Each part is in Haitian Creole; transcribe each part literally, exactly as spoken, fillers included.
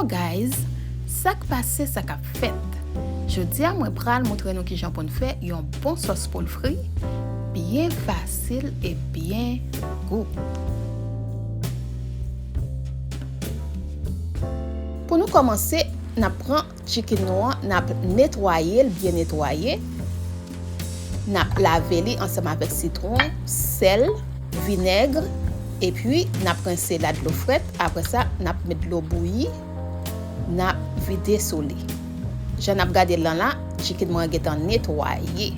Guys, sa k pase, sa k ap fèt? Jodi a, mwen pral montre nou kijan pou n fè yon bon sòs poul fri, byen fasil e byen gou. Pou nou kòmanse, n ap pran chicken nou an, n ap netwaye l, byen netwaye. N ap lave li ansanm avèk sitwon, sèl, vinèg, epi n ap rense l ak dlo frèt. Apre sa, n ap met dlo bouyi, n ap vide sou li. Jan n ap gade l lan la, chicken mwen gentan netwaye.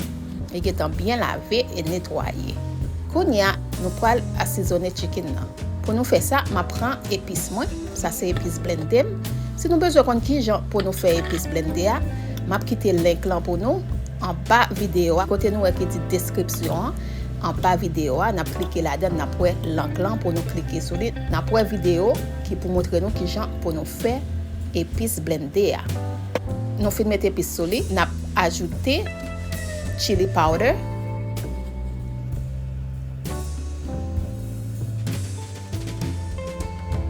Li gentan byen lave e netwaye. Kounye a, nou pral asizone chicken nan. Pou nou fè sa, m ap pran epis mwen. Sa se epis blende m. Si nou bezwen konn kijan pou nou fè epis blende a, m ap kite link lan pou nou anba videyo a, kote nou wè ki di deskripsyon an. Anba videyo a, n ap klike ladan, n ap wè link lan pou nou klike sou li. N ap wè videyo ki pou montre nou kijan pou nou fè epis blende a. Nou fin met epis sou li, n ap ajoute chili powder.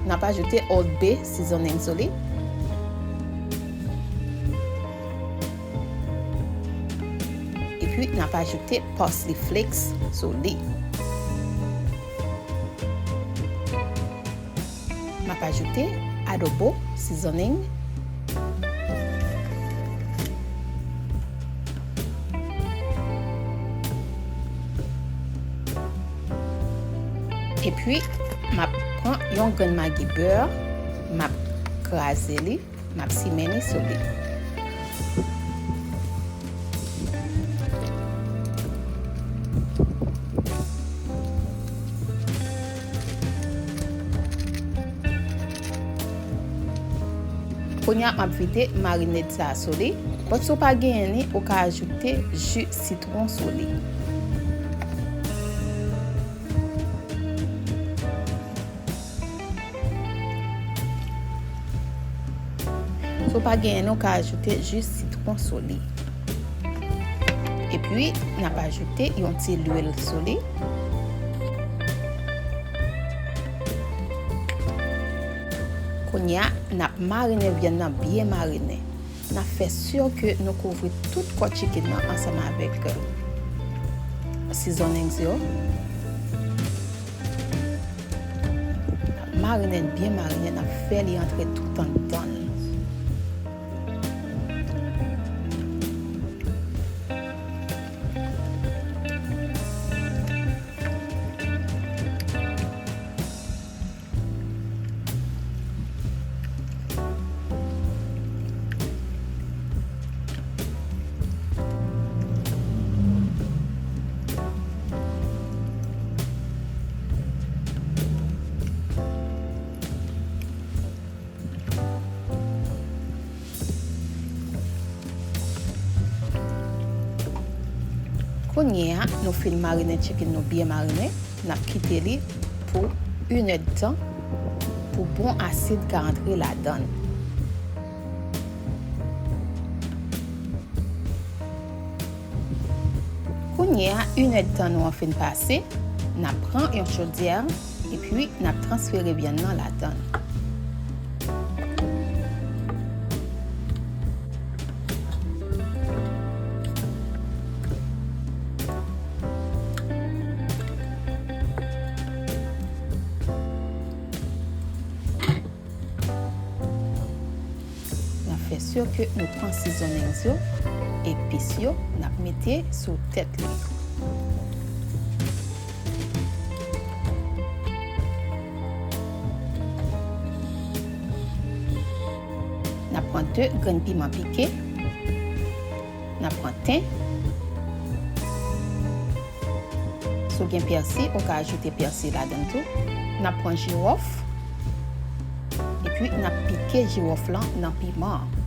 N ap ajoute Old Bay seasoning sou li. Epi, n ap ajoute parsley flakes sou li. M ap ajoute adobo seasoning. Epi, m ap pran yon grenn magi bè, m ap kraze li, m ap simen li sou li. Kounye a, m ap vide marinad sa a sou li. But si w pa genyen li, ou ka ajoute ji sitwon sou li. Si w pa genyen li, w ka ajoute ji sitwon sou li. Epi, n ap ajoute yon ti lwil sou li. Kounye a, n ap marinen vyann nan byen marinen. N ap fè si ke nou kouvri tout kò chicken nan ansanm avèk, euh, seasonings yo. N ap marinen l byen marinen, n ap fè li antre tout anndan l. Kounye a, nou fin marinen chicken nou byen marinen, n ap kite li pou inèdtan pou bon asid ka antre ladan l. Kounye a, inèdtan nou an fin pase, n ap pran yon chodyè, epi n ap transfere vyann nan ladan l. N ap fè si ke nou pran seasonings yo, epis yo, n ap mete sou tèt li. N ap pran de grenn piman pike. N ap pran ten. Si w gen pèsi, ou ka ajoute pèsi ladan l tou. N ap pran jiwòf. Epi, n ap pike jiwòf lan nan piman an.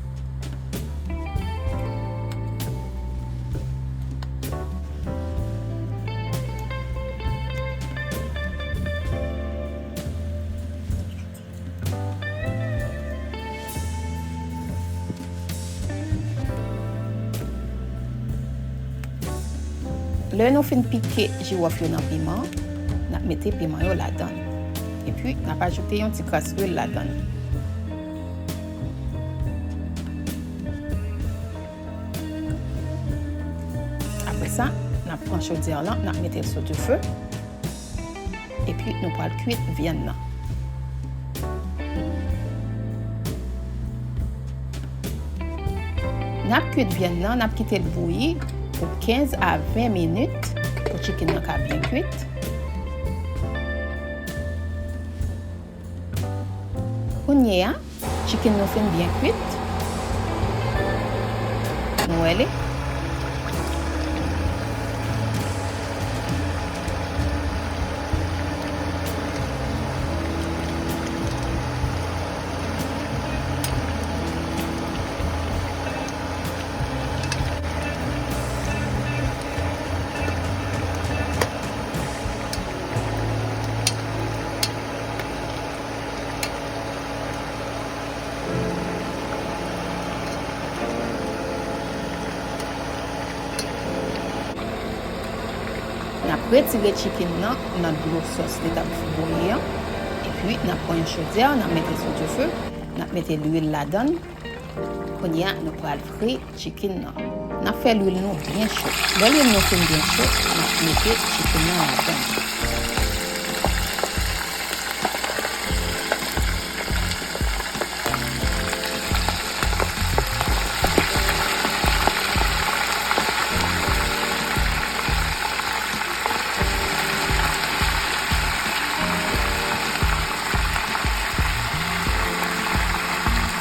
Lè nou fin pike jiwòf yo nan piman, n ap mete piman yo ladan l. Epi, n ap ajoute yon ti kras lwil ladan l. Sa, n ap pran chodyè lan, n ap mete l sou dife. Epi, nou pral kwit vyann nan. N ap kwit vyann nan, n ap kite l bouyi pou kenz a ven minit pou chicken nan ka byen kwit. Kounye a, chicken nou fin byen kwit. Nou wè li. N ap retire chicken nan, nan dlo sòs li t ap bouyi an. Epi, n ap pran yon chodyè, n ap mete sou dife, n ap mete lwil ladan l. Kounye a, nou pral fri chicken nan. N ap fè lwil nou byen cho. Lè lwil nou fin byen cho, n ap mete chicken nan ladan l.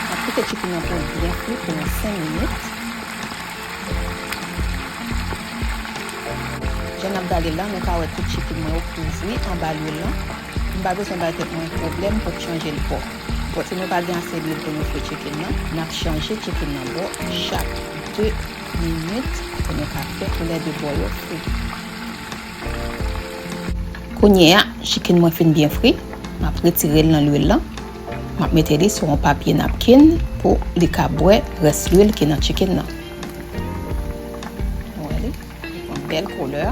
N ap kite chicken nan pou l byen fri pou yon senk minit. Jan n ap gade la, nou ka wè tout chicken mwen yo kouvri anba lwil lan. M pa bezwen bay tèt mwen pwoblèm pou m chanje l bò. Bon, si nou pa gen ase lwil pou nou fri chicken nan, n ap chanje chicken nan bò chak de minit pou nou ka fè toulède bò yo fri. Kounye a, chicken mwen fin byen fri. M ap retire l nan lwil lan. M ap mete li sou yon papye napkin pou li ka bwè rès lwil ki nan chicken nan. Ou wè li? Yon bèl koulè.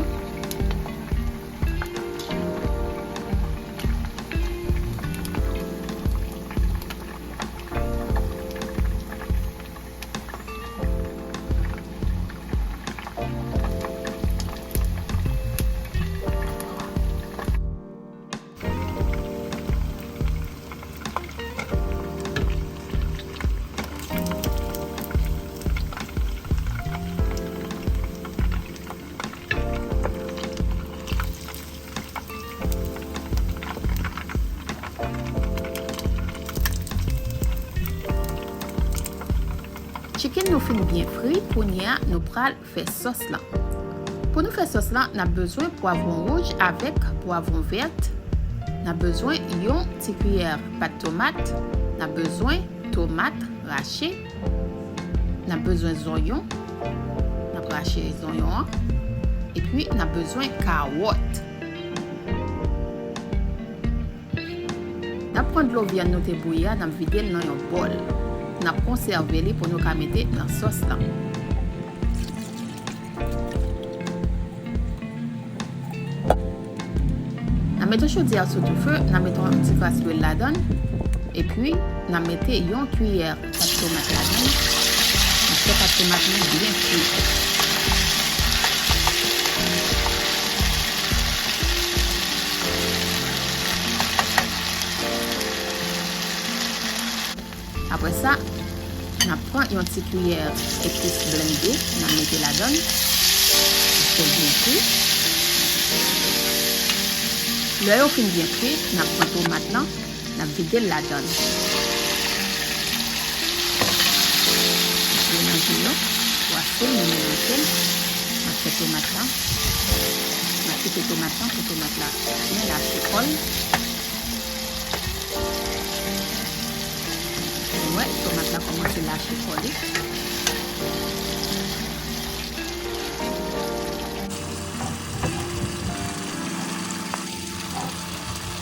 Chicken nou fin byen fri, kounye a nou pral fè sòs lan. Pou nou fè sòs lan, n ap bezwen pwavwon wouj avèk pwavwon vèt. N ap bezwen yon ti kiyè pat tomat. N ap bezwen tomat rache. N ap bezwen zonyon. N ap rache zonyon an. Epi, n ap bezwen kawòt. N ap pran dlo vyann nou te bouyi a, n ap vide l nan yon bòl. N ap konsève li pou nou ka mete nan sòs lan. N ap mete chodyè a sou dife, n ap mete yon ti kras lwil ladan l, epi n ap mete yon kiyè pat tomat ladan l. N ap fè pat tomat nou byen fri. Apre sa, n ap pran yon ti kiyè epis blende, n ap mete ladan l. Pou l byen fri. Lè yo fin byen fri, n ap pran tomat lan, n ap vide l ladan l. Melanje yo, pou ase nou melanje l. N ap fè tomat la. N ap kite tomat lan pou tomat la byen lache kò l. Ou wè, tomat la kòmanse lache kò li.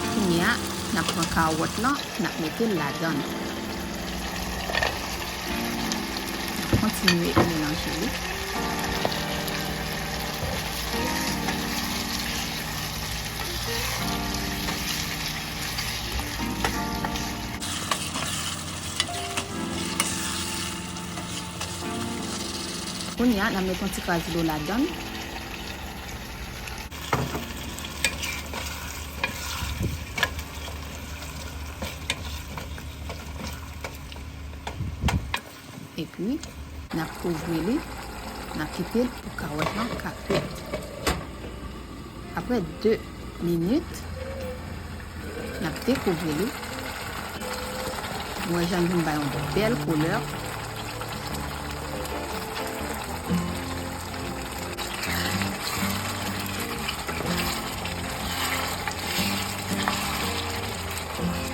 Kounye a, n ap pran kawòt lan, n ap mete l ladan l. N ap kontinye melanje li. Kounye a, n ap mete yon ti kras dlo ladan l. Epi, n ap kouvri li, n ap kite l pou kawòj lan ka kwit. Apre de minit, n ap dekouvri li. Nou wè jan l vin bay yon bèl koulè.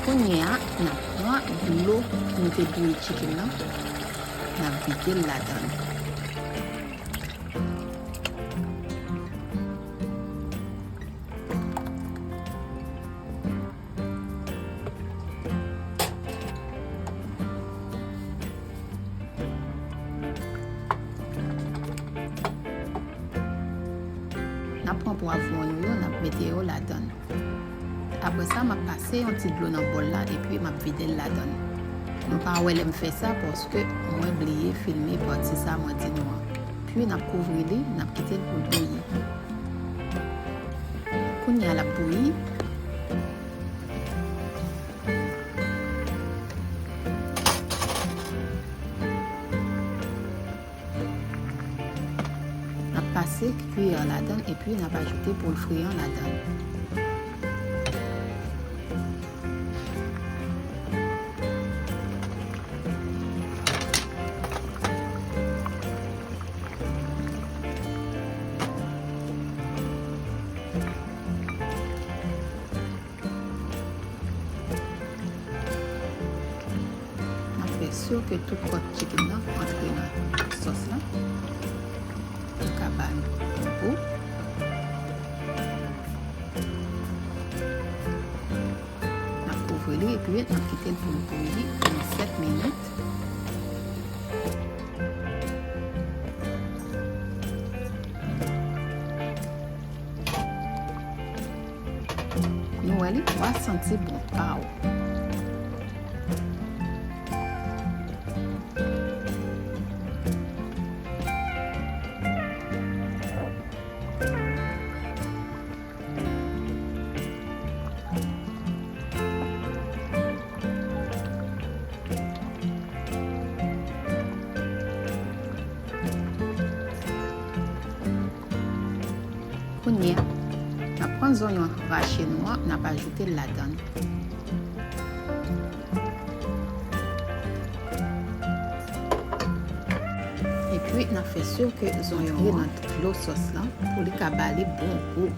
Kounye a, n ap pran dlo nou te bouyi chicken nan, n ap vide l ladan l. N ap pran pwavwon nou yo, n ap mete yo ladan l. Apre sa, m ap pase yon ti dlo nan bòl la epi m ap vide l ladan l. Nou pa wè lè m fè sa paske mwen bliye filme pati sa mwen di nou an. Pi n ap kouvri li, n ap kite l pou l bouyi. Kounye a l ap bouyi. N ap pase kiyè ladan l epi n ap ajoute pòl fri an ladan l. N ap fè si ke tout kòt chicken nan antre nan sòs la. Li ka ba nou yon gou. N ap kouvri li epi n ap kite l pou l bouyi pandan sèt minit. Nou wè li, wa santi bon pa w. Kounye a, n ap pran zonyon rache nou an, n ap ajoute l ladan l. Epi, n ap fè si ke zonyon an antre nan dlo sòs lan pou li ka ba li bon gou.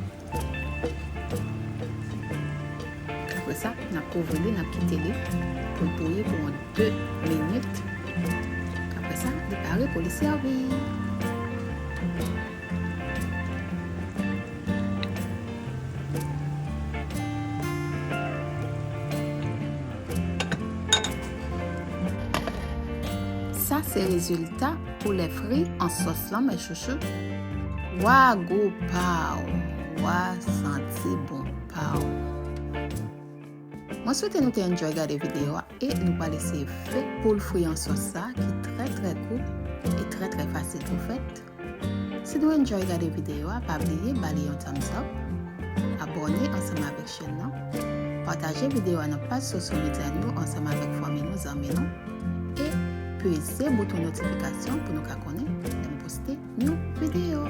Apre sa, n ap kouvri li, n ap kite li pou l bouyi pou yon de minit. Apre sa, li pare pou li sèvi. Sa se rezilta poulè fri an sòs lan, mes chouchous. Wa gou pa w, wa santi bon pa w. Mwen swete nou te enjoy gade videyo a e nou pral eseye fè poul fri an sòs sa ki trè, trè gou e trè, trè fasil pou fèt. Si nou enjoy gade videyo a, pa bliye ba li yon thumbs up, abòne ansanm avèk chèn nan, pataje videyo a nan paj sosyo medya nou yo ansanm avèk fanmi nou, zanmi nou, e peze bouton notifikasyon pou nou ka konnen lè m poste yon videyo.